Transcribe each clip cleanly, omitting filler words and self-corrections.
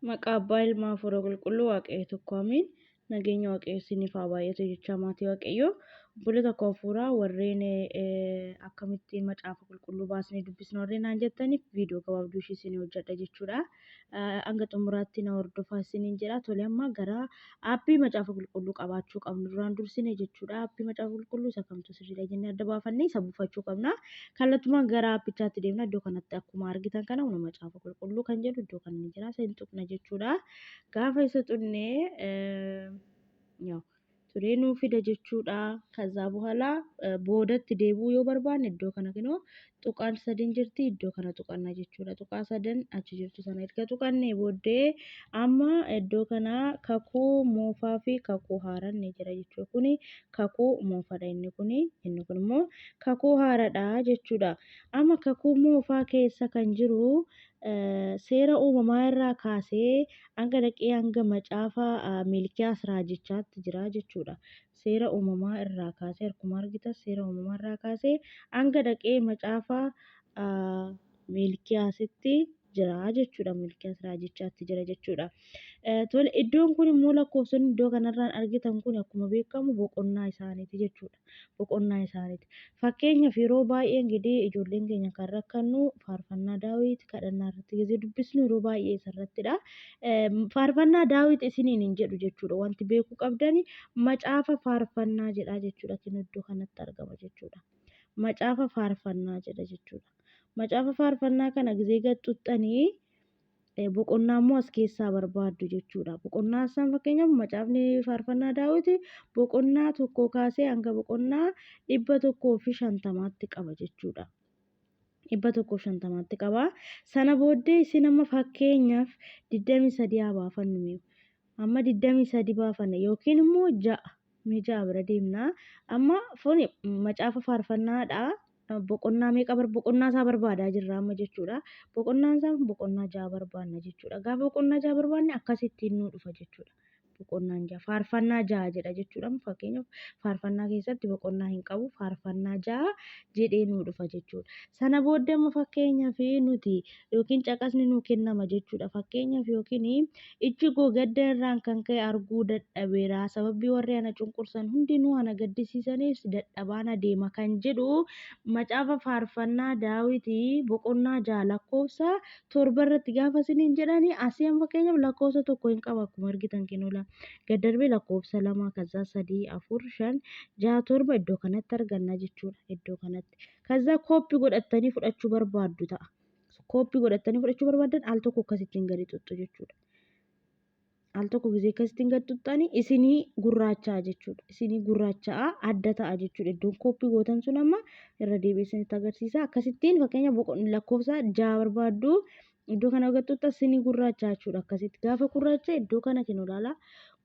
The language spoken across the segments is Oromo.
Maqaa Abbaa Ilmaa Hafuura Qulqulluu Waaqayyo tokko amiin. Nageenya Waaqayyo isiniif haa baay'atu jechaa maatii Waaqayyoo. Obboloota koo hafuuraa warreen akkamittiin macaafa qulqulluu baasnee dubbisna warreen naan jettaniif viidiyoo gabaabduu ishii isinii hojjedha jechuudha. Hanga xumuraatti na hordofaa isiniin jedha. Tole amma gara aappii macaafa qulqulluu qabaachuu qabnu duraan dursine jechuudha. Aappii macaafa qulqulluu isa kamtu sirriidha jennee adda baafannee isa buufachuu qabna. Kallattumaan gara aappichaatti deemna. Iddoo kanatti akkuma argitan kana humna macaafa qulqulluu kan jedhu iddoo kana ni jira. Isa hin tuqna jechuudha. Gaafa isa tuqne turee nuu fida jechuudha. Kazaa buhala boodatti deebi'uu yoo barbaanne iddoo kana kinoo tuqaan sadin jirti iddoo kana tuqanna jechuudha. Tuqaa sadan achi jirtu sana erga tuqannee booddee amma iddoo kana kakuu moofaa fi kakuu haaraan ni jira jechuudha. Kuni kakuu moofaadha inni kuni inni kun immoo kakuu haaraadha jechuudha. Amma kakuu moofaa keessa kan jiru seera uumamaa irraa kaasee hanga dhaqee hanga macaafa Miilkiyaas raajichaatti jira jechuudha. Seera uumamaa irraa kaasee akkuma argitan seera uumamaa irraa kaasee hanga dhaqee macaafa Miilkiyaasitti jira jechuudha. Miilkiyaas raajichaatti jira jechuudha. Tole iddoon kun immoo lakkoofsonni iddoo kanarraan argitan kun akkuma beekamu boqonnaa isaaniiti jechuudha. Boqonnaa isaaniiti. Fakkeenyaaf yeroo baay'ee ingidihi ijoolleen keenya kan rakkannu faarfannaa Daawit kadhannaa irratti gisee dubbisnu yeroo baay'ee isarrattidha. Faarfannaa Daawit isiniin hin jedhu jechuudha. Wanti beekuu qabdani macaafa faarfannaa jedha jechuudha. Kun iddoo kanatti argama jechuudha. Macaafa faarfannaa jedha jechuudha. Macaafa faarfannaa kana gisee gad xuxxanii boqonnaa immoo as keessaa barbaaddu jechuudha. Boqonnaa isaan fakkeenyaaf macaafni faarfannaa Daawit boqonnaa tokkoo kaasee hanga boqonnaa 150tti qaba jechuudha. 150tti qaba. Sana booddee isin amma fakkeenyaaf 23 haa baafannu mee. Amma 23 baafanna yookiin immoo ja'a mee ja'a bira deemna. Amma fooni macaafa faarfannaadha. Boqonnaa meeqa boqonnaa isaa barbaadaa jirra amma jechuudha. Boqonnaan isaa boqonnaa ja'a barbaanna jechuudha. Gaafa boqonnaa ja'a barbaanne akkasittiin nuu dhufa jechuudha. Boqonnaan ja'a faarfannaa ja'a jedha jechuudha. Fakkeenyaaf faarfannaa keessatti boqonnaa hin qabu faarfannaa ja'a jedhee nuu dhufa jechuudha. Sana booddee amma fakkeenyaaf nuti yookiin caqasni nuu kennama jechuudha. Fakkeenyaaf yookiin ijji koo gadda irraan kan ka'e arguu dadhabeera, sababii warri ana cunqursan hundinuu ana gaddisiisaniif dadhabaan adeema kan jedhu macaafa faarfannaa Daawiti boqonnaa 6 lakkoofsa 7 irratti gaafa isiniin jedhani asii amma fakkeenyaaf lakkoofsa tokko hin qaba akkuma argitan kinola gad darbee lakkoofsa 2 kazaa 3 4 5 6 7 iddoo kanatti arganna jechuudha iddoo kanatti kazaa kooppi godhattanii fudhachuu barbaaddu ta'a. Kooppii godhattanii fudhachuu barbaaddan al tokko akkasittiin gadi xuxxu jechuudha. Al tokko gisee akkasittiin gadi xuxxani isinii gurraacha'a jechuudha. Isinii gurraacha'a adda ta'a jechuudha. Iddoon kooppii gootan sun amma irra deebi'ee isinitti agarsiisa. Akkasittiin fakkeenya lakkoofsa ja'a barbaaddu iddoo kana gadi xuxxa isinii gurraacha'a jechuudha. Akkasitti gaafa gurraacha iddoo kana kennu ilaala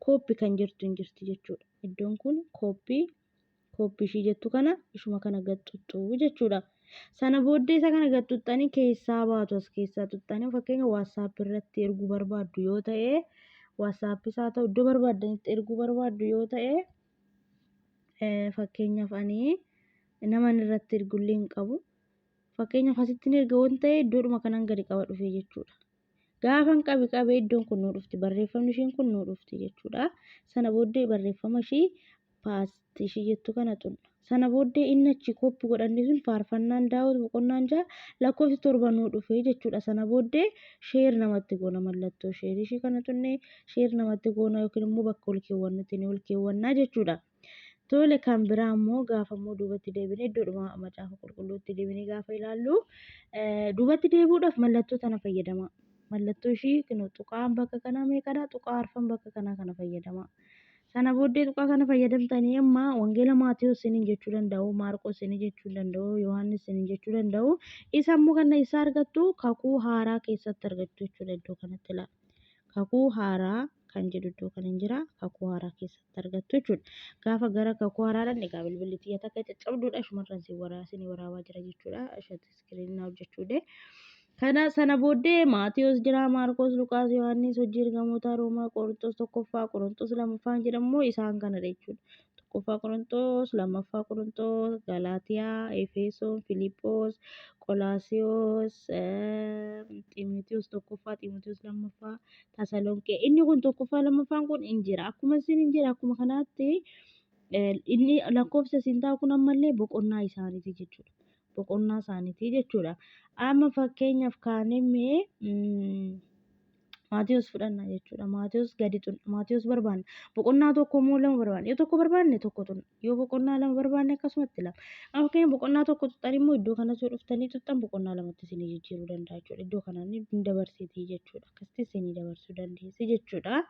kooppii kan jirtu hin jirti jechuudha. Iddoon kun kooppii kooppii ishii jettu kana ishuma kana gad xuxxuu jechuudha. Sana booddee isa kana gad xuxxanii keessaa baatu as keessaa xuxxanii fakkeenya WhatsApp irratti erguu barbaaddu yoo ta'e WhatsApp isaa ta'u iddoo barbaaddanitti erguu barbaaddu yoo ta'e fakkeenyaaf ani naman irratti ergullee hin qabu. Fakkeenyaaf asitti erga waan ta'e iddoodhuma kanan gadi qaba dhufee jechuudha. Gaafan qabi qabee iddoon kun nuu dhufti barreeffamni ishiin kun nuu dhufti jechuudha. Sana booddee barreeffama ishii paast ishii jettu kana xunna. Sana booddee inni achi koppi godhanne sun faarfannaan Daawit boqonnaan 6 lakkoofsi 7 nuu dhufe jechuudha. Sana booddee sheer namatti goona mallattoo sheer ishii kana xunnee sheer namatti goona yookiin immoo bakka ol keewwannutti ni ol keewwannaa jechuudha. Tole kan biraa immoo gaafa immoo duubatti deebinee iddoodhuma macaafa qulqulluutti deebinee gaafa ilaallu duubatti deebi'uudhaaf mallattoo tana fayyadama. Mallattoo ishii kunoo tuqaan bakka kanaa meeqadha? Tuqaa arfan bakka kanaa kana fayyadama. Sana booddee tuqaa kana fayyadamtanii amma wangeela Maatiyuus isiniin jechuu danda'u, Maarqos isiniin jechuu danda'u, Yohaannis isiniin jechuu danda'u. Isa immoo kana isaa argattu kakuu haaraa keessatti argattu jechuudha iddoo kanatti ilaala. Kakuu haaraa kan jedhu iddoo kana hin jira. Kakuu haaraa keessatti argattu jechuudha. Gaafa gara kakuu haaraa dhanne egaa bilbilli tiyya takka caccabduudha. Ishumarran si waraa isinii waraabaa jira jechuudha. Ishatti iskiriinii naa hojjechuu dee. Kana sana booddee Maatiyos jira, Maarqos, Luqaas, Yohaannis, hojii ergamootaa, Roomaa, Qorontos tokkoffaa, Qorontos lammaffaan jedhamu isaan kanadha jechuudha. Tokkoffaa Qorontos, lammaffaa Qorontos, Galaatiyaa, Efesoon, Filiiphoos, Qolaasiyoos, Xiimotewos tokkoffaa, Xiimotewos lammaffaa, Tasalonqee. Inni kun tokkoffaa lammaffaan kun hin jira. Akkuma isin hin jira akkuma kanaatti inni lakkoofsa isin taa'u kun ammallee boqonnaa isaaniiti jechuudha. Boqonnaa isaaniiti jechuudha. Amma fakkeenyaaf kaanee mee Maatiyus fudhanna jechuudha. Maatiyus gadi xun Maatiyus barbaanna. Boqonnaa tokko immoo lama barbaanna. Yoo tokko barbaanne tokko xun. Yoo boqonnaa lama barbaanne akkasumatti lama. Amma fakkeenya boqonnaa tokko xuxxan immoo iddoo kanas yoo dhuftanii xuxxan boqonnaa lamatti isinii jijjiiruu danda'a jechuudha. Iddoo kanaan ni dabarsiti jechuudha. Akkasitti isinii dabarsuu dandeessi jechuudha.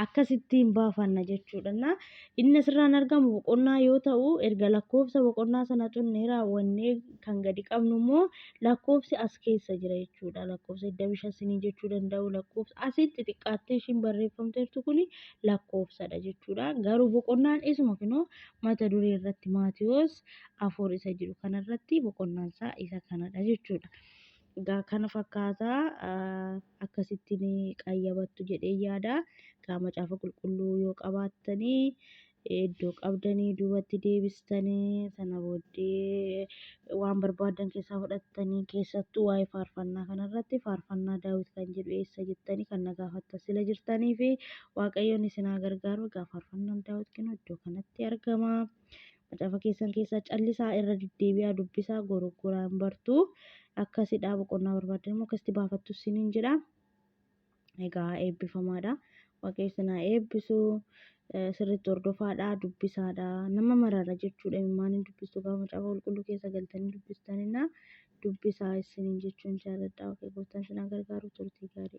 Akkasittiin baafanna jechuudha. Na inni asirraan argamu boqonnaa yoo ta'u erga lakkoofsa boqonnaa sana xunnee raawwannee kan gadi qabnu immoo lakkoofsi as keessa jira jechuudha. Lakkoofsa 25 isinii jechuu danda'u lakkoofsa asitti xixiqqaattee ishiin barreeffamteertu kuni lakkoofsadha jechuudha. Garuu boqonnaan isuma kinoo mata duree irratti Maatiyos 4 isa jedhu kanarratti boqonnaan isaa isa kanadha jechuudha. Egaa kana fakkaataa akkasittiin qayyabattu jedhee yaada. Egaa macaafa qulqulluu yoo qabaattanii iddoo qabdanii duubatti deebistanii sana booddee waan barbaadan keessaa fudhattanii keessattuu waa'ee faarfannaa kanarratti faarfannaa Daawit kan jedhu eessa jettanii kan na gaafattan sila jirtanii fi Waaqayyoon isin haa gargaaru. Egaa faarfannaan Daawit kennu iddoo kanatti argama. Macaafa keessan keessaa callisaa irra deddeebi'aa dubbisaa gorogoraan bartuu akkasidhaa boqonnaa barbaadan immoo akkasitti baafattu isiniin jedha. Egaa eebbifamaadha. Waaqayyo isin haa eebbisu. Sirriitti hordofaadha, dubbisaadha. Nama marara jechuudha. Imimmaaniin dubbistu gaafa macaafa qulqulluu keessa galtanii dubbistanina dubbisaa isiniin jechuun jaalladha. Waaqayyo gooftaan isin haa gargaaru turtii gaarii.